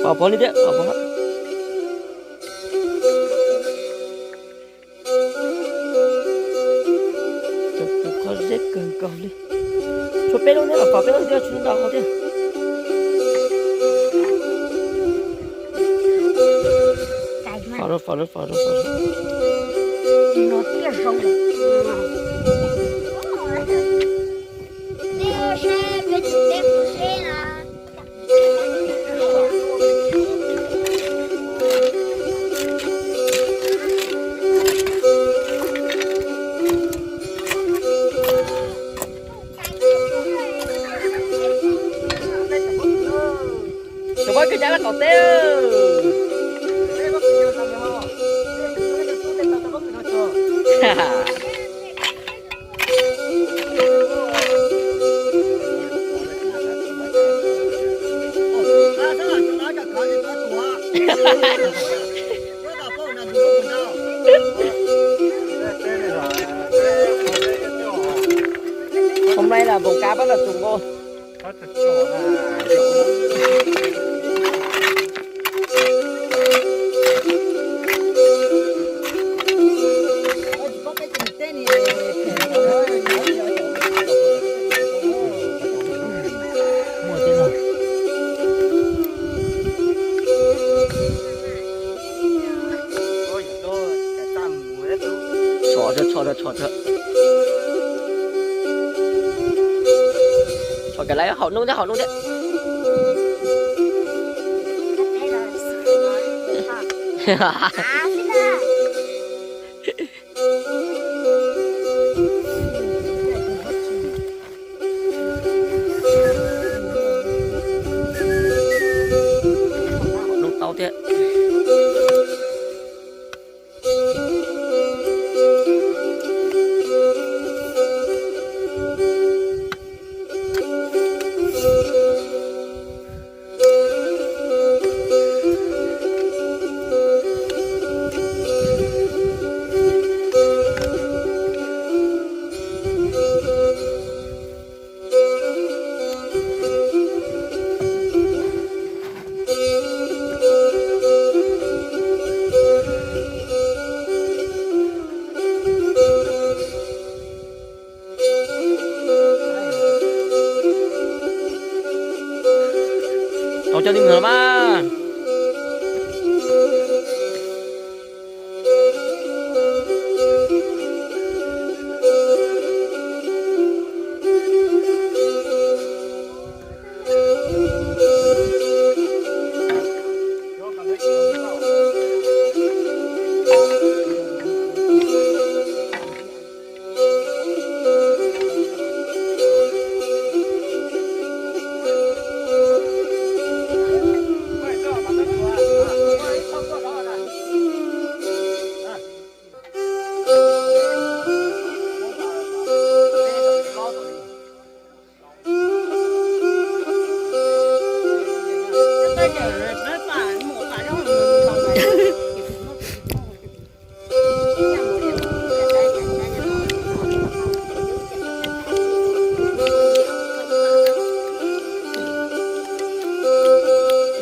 Pov pov li thiab, pov pov. Tus qhov zeb kawg nkaus li. Tshuav peb lub thiab los pov peb lub thiab, tshuav ntau thiab. Pov rau, pov rau, pov rau, pov rau. Tus pob kws cab laj kaum teb. Hôm nay là vòng cá bắt đầu trùng ô. Tso, tso, tso, tso. Tso kiag lawm, haus noob thiab, haus noob thiab. Noob taub thiab. Tau cov li mus los mas.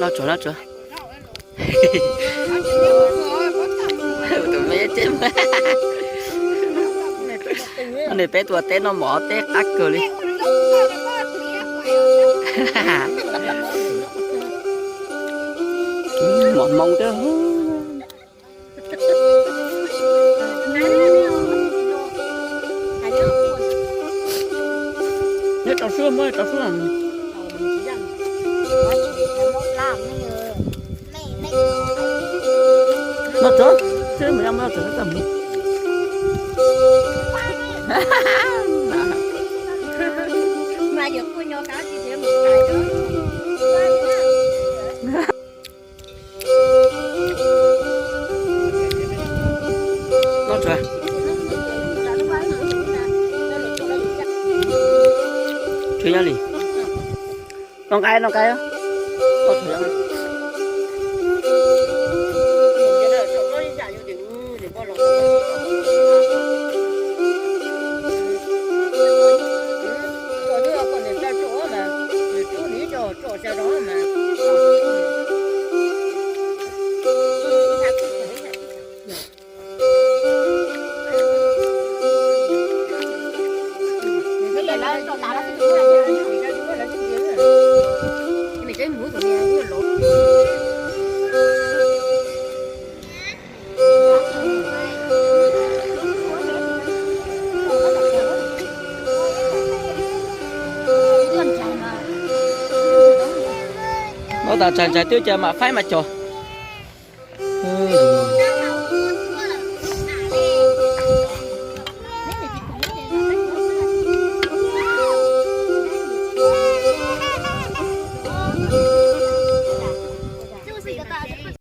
Los tsuav, los tsuav. Tus me tsev, nws peb tua teb no mov teb qab kawg li. Mov hmoo thiab. Neb rau suab, muab rau suab. Noj tsuav, tsis mus, noj tsuav tag mus. Noj tsuav. Tsuav nyob li. Noj nqaij, noj nqaij. Noj tsuav. Tas tsag ntsais twb cas mam faib mas cog.